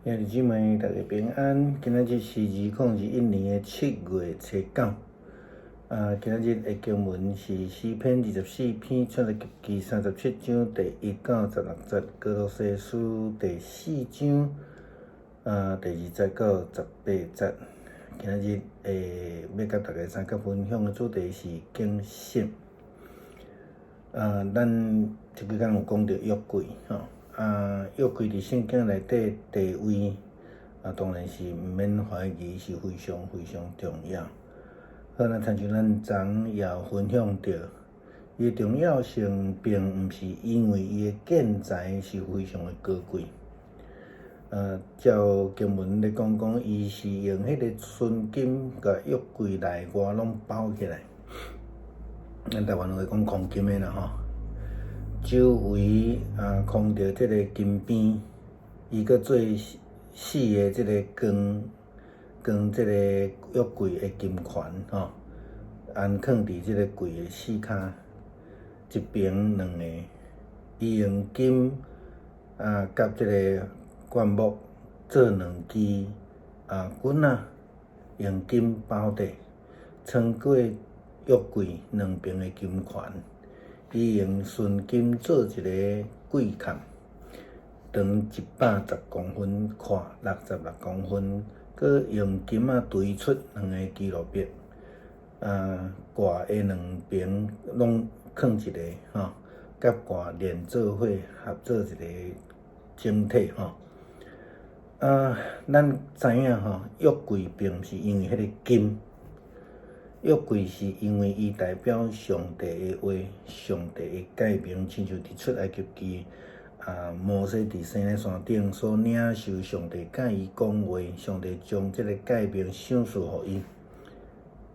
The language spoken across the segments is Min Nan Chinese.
兄弟姊妹，大家平安。今仔日是2021年7月初9。啊，今仔日的經文是詩篇24篇，出埃及記37章第1到16節，歌羅西書第4章第2節到18節。今仔日欲佮大家相佮分享的主題是警醒。啊，咱這幾工有講著約櫃吼。啊，約櫃佇聖經內底地位，啊，當然是毋免懷疑是非常非常重要。好，咱親像咱昨也有分享著，伊的重要性並毋是因為伊的建材是非常的高貴。照經文咧講講，伊是用彼個純金共約櫃內外攏包起來。咱台灣話講箍金的啦吼。周圍啊，箍著這个金邊，伊閣做四个這个扛扛這个約櫃的金環吼，安囥佇這个櫃的四跤，一爿兩个，伊用金啊，佮這个灌木做兩支啊棍仔，用金包著，穿過約櫃兩爿的金環。伊用純金做一个櫃崁，長110公分，闊66公分，閣用金仔錘出兩个基路伯，啊，蓋的兩爿攏囥一个吼，佮蓋連做伙合做一个整體吼。啊，咱知影吼，約櫃並毋是因為彼个金。約櫃是因為伊代表上帝的話，上帝的誡命，親像佇出埃及記啊，摩西佇西奈山頂所領受上帝佮伊講話，上帝將這个誡命賞賜予伊，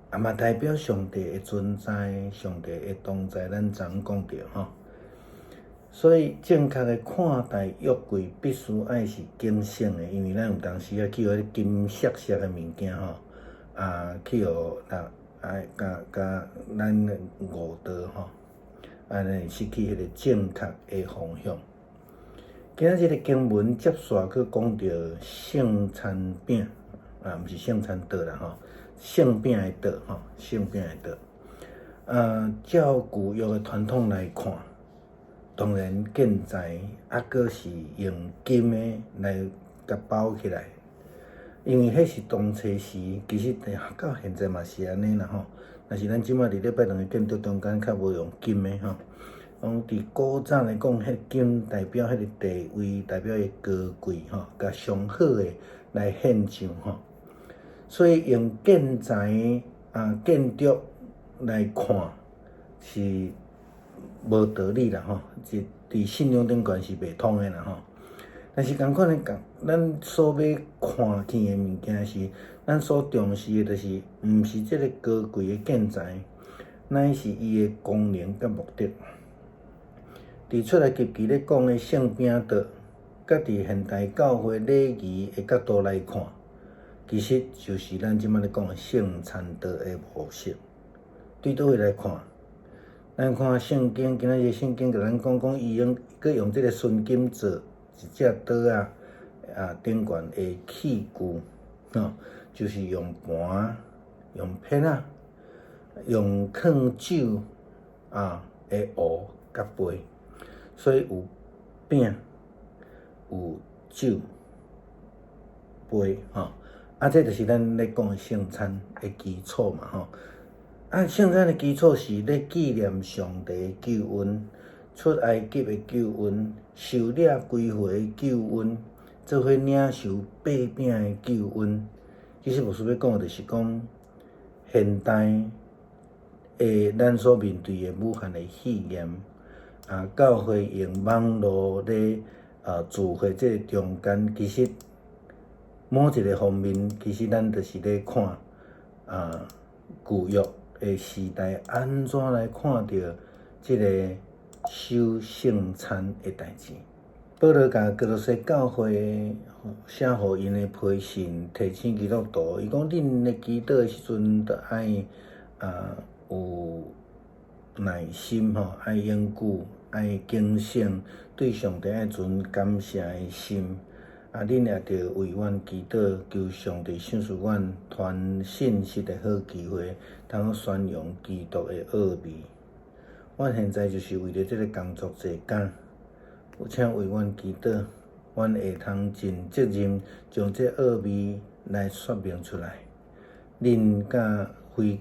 啊嘛代表上帝的存在，上帝的同在，咱昨講著吼。所以正確的看待約櫃，必須愛是警醒的，因為咱有當時啊去予彼个金閃閃的物件吼，啊去予啊。愛共共咱誤導吼，按呢失去彼个正確的方向。今仔日的經文接續閣講著聖餐餅，啊，毋是聖餐桌啦吼，聖餅的桌吼，聖餅的桌。啊，照舊約的傳統來看，當然建材猶閣是用金的來共包起來。因為彼是當初時，其實到現在嘛是按呢啦吼。若是咱這馬佇禮拜堂的建築中間較無用金的吼。講佇古早來講，彼金代表彼個地位，代表伊高貴吼，共上好的來獻上吼。所以用建材啊建築來看是無道理啦吼，是佇信仰頂懸是袂通的啦吼。但是仝款來講，咱所欲看見的物件是，咱所重視的，就是毋是這个高貴的建材，乃是伊的功能佮目的。佇出埃及記咧講的聖餅桌，佮佇現代教會禮儀的角度來看，其實就是咱這馬咧講的聖餐桌的模式。對佗位來看？咱看聖經，今仔日聖經共咱講講，伊用閣用這个純金做一隻桌仔，啊，頂懸的器具，吼，就是用盤、用片仔、用囥酒啊的壺佮杯，所以有餅、有酒、杯，吼，啊，這就是咱咧講的聖餐的基礎嘛，吼。啊，聖餐的基礎是咧紀念上帝的救恩。出埃及的救恩，受掠歸回的救恩，做伙領受擘餅的救恩。其實牧師欲講的，就是講現代的咱所面對的武漢的肺炎，啊，教會用網路咧啊聚會這个中間，其實某一个方面，其實咱就是咧看啊舊約的時代，按怎來看著這个守聖餐的代誌。保羅共歌羅西教會寫予𪜶的批信，提醒基督徒，伊講恁咧祈禱的時陣，著愛啊有耐心吼，愛永久，愛警醒，對上帝愛存感謝的心。啊，恁也著為阮祈禱，求上帝賞賜阮傳信息的好機會，通好宣揚基督的奧秘。阮現在就是為著這个工作坐監，請為阮祈禱，阮會通盡責任將這奧秘來說明出來。恁佮非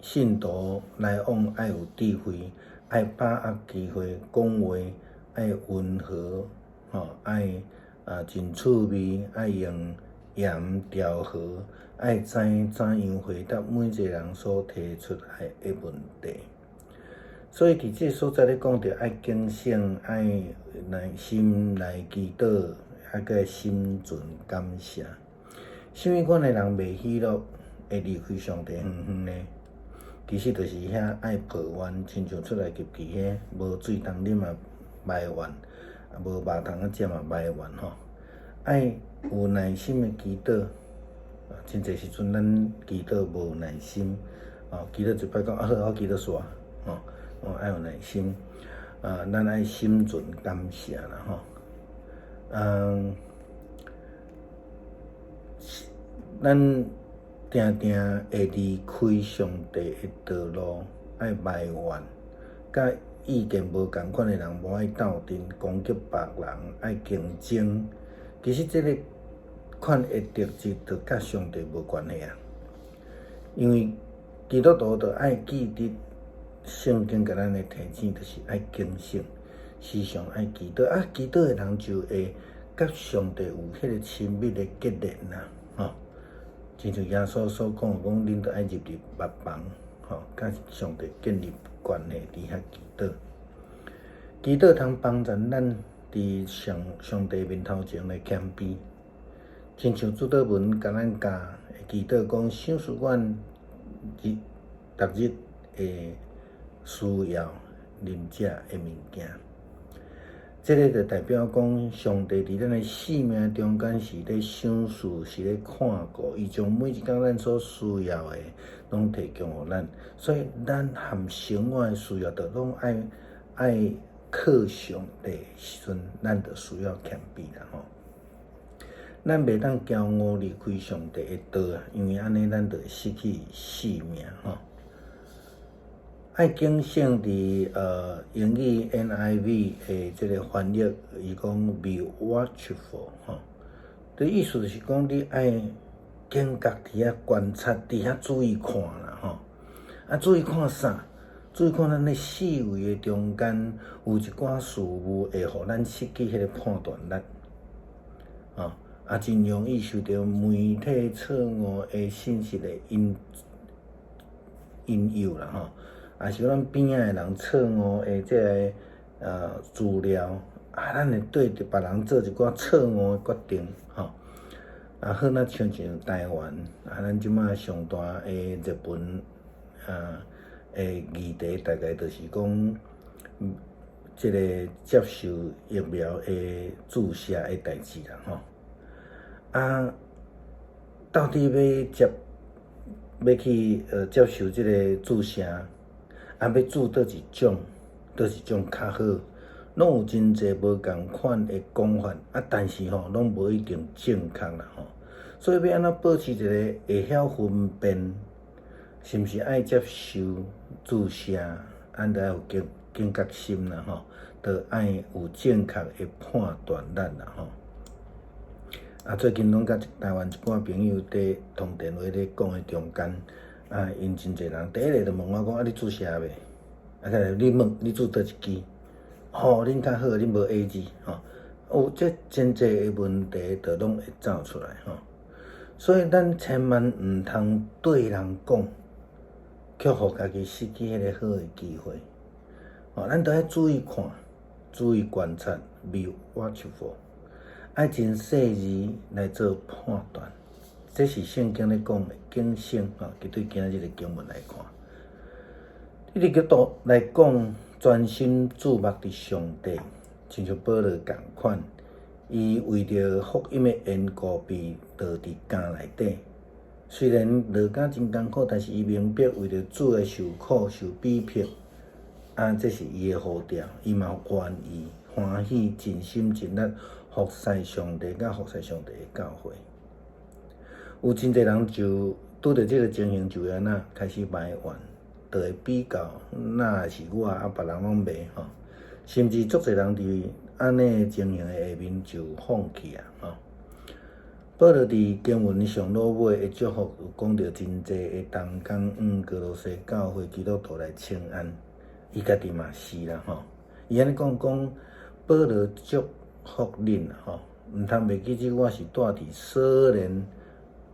信徒來往愛有智慧，愛把握機會講話，愛溫和，吼，愛啊真趣味，愛用鹽調和，愛知怎樣回答每一个人所提出來的問題。所以佇這所在咧講著愛警醒，愛耐心來祈禱，還閣心存感謝。啥物款的人袂喜樂，會離開上帝遠遠呢？其實就是遐愛抱怨，親像出埃及記彼，無水通啉嘛埋怨，啊無肉通食嘛埋怨吼。愛有耐心的祈禱，真濟時陣咱祈禱無耐心，哦，祈禱一擺講啊好，我祈禱煞，吼，哦愛有耐心，啊，咱愛心存感謝啦吼，嗯，咱定定會離開上帝的道路，愛埋怨，佮意見無仝款的人無愛鬥陣，攻擊別人，愛競爭。其實這个款的特質，就佮上帝無關係啊。因為基督徒就愛記得聖經共咱的提醒，就是愛警醒，時常愛祈禱。啊，祈禱的人就會佮上帝有彼個親密的結連啦，吼。親像耶穌所講，講恁著愛入入密房，吼，佮上帝建立關係，佇遐祈禱。祈禱通幫助咱佇上上帝面頭前來謙卑，親像主禱文共咱教祈禱講，賞賜阮日逐日的需要啉食的物件。這个就代表講，上帝佇咱的生命中間是咧賞賜，是咧看顧，伊將每一工咱所需要的攏提供予咱，所以咱含生活的需要，就攏愛愛靠上帝時陣，咱就需要謙卑啦吼。咱袂當驕傲離開上帝的道啊，因為按呢咱就會失去性命吼。愛警醒佇英語 NIV 的這个翻譯，伊講 be watchful 吼，的意思就是講你愛警覺佇遐觀察，佇遐注意看啦吼。啊，注意看啥？注意看咱咧四圍的中間有一寡事物會予咱失去彼个判斷力，吼，啊，真容易受著媒體錯誤的信息的引誘啦吼。啊，是咱邊仔的人錯誤的這个資料，啊，咱會對著別人做一寡錯誤的決定，吼。啊，好若親像台灣，啊，咱這馬上大的熱門的議題，大概就是講，這个接受疫苗的注射的代誌啦，吼。啊，到底欲接，欲去接受這个注射？啊，欲注佗一種，佗一種較好，攏有真濟無仝款的講法，啊，但是吼，攏無一定正確啦吼。所以欲按怎保持一個會曉分辨，是毋是愛接受注射，咱著愛有警覺心啦吼，著愛有正確的判斷力啦吼。啊，最近攏佮台灣一寡朋友佇通電話咧講的中間。啊，𪜶真濟人，第一个就問我講：啊，你注射未？啊，閣來你問你注佗一支？吼，恁較好，恁無 AZ 吼。有這真濟的問題，就攏會走出來吼。所以咱千萬毋通對人講，卻予家己失去彼个好的機會。吼，咱著愛注意看，注意觀察，be watchful，愛真細膩來做判斷。這是聖經咧講的警醒吼，針對今日的經文來看，你佇基督徒來講，專心注目佇上帝，親像保羅仝款，伊為著福音的緣故被落佇監內底。雖然落監真艱苦，但是伊明白為著主的受苦受逼迫，啊，這是伊的呼召，伊嘛願意歡歡喜，盡心盡力服侍上帝，佮服侍上帝的教會。有真濟人就拄著這个情形，就會按怎開始埋怨，就會比較，若是我啊，別人攏袂吼。甚至足濟人佇按呢情形的下面就放棄啊！吼，保羅佇經文上落尾的祝福，有講著真濟的同工，歌羅西教會基督徒來請安，伊家己嘛是啦吼。伊按呢講講，保羅祝福恁吼，毋通袂記得我是蹛佇鎖鏈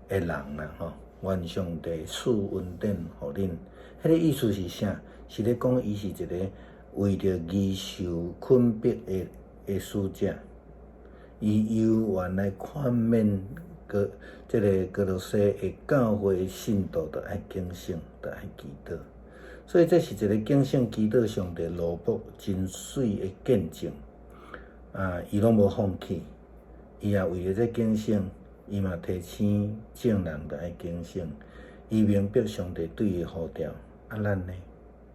的人啦吼。願上帝賜恩典予恁。彼个意思是啥？是咧講伊是一个為著義受困迫的使者，伊猶原來勸勉歌這个歌羅西的教會信徒，著愛警醒，著愛祈禱。所以這是一个警醒祈禱上帝奴僕真媠的見證。啊，伊攏無放棄，伊也為著這警醒，伊嘛提醒眾人著愛警醒。伊明白上帝對伊的呼召，啊，咱呢？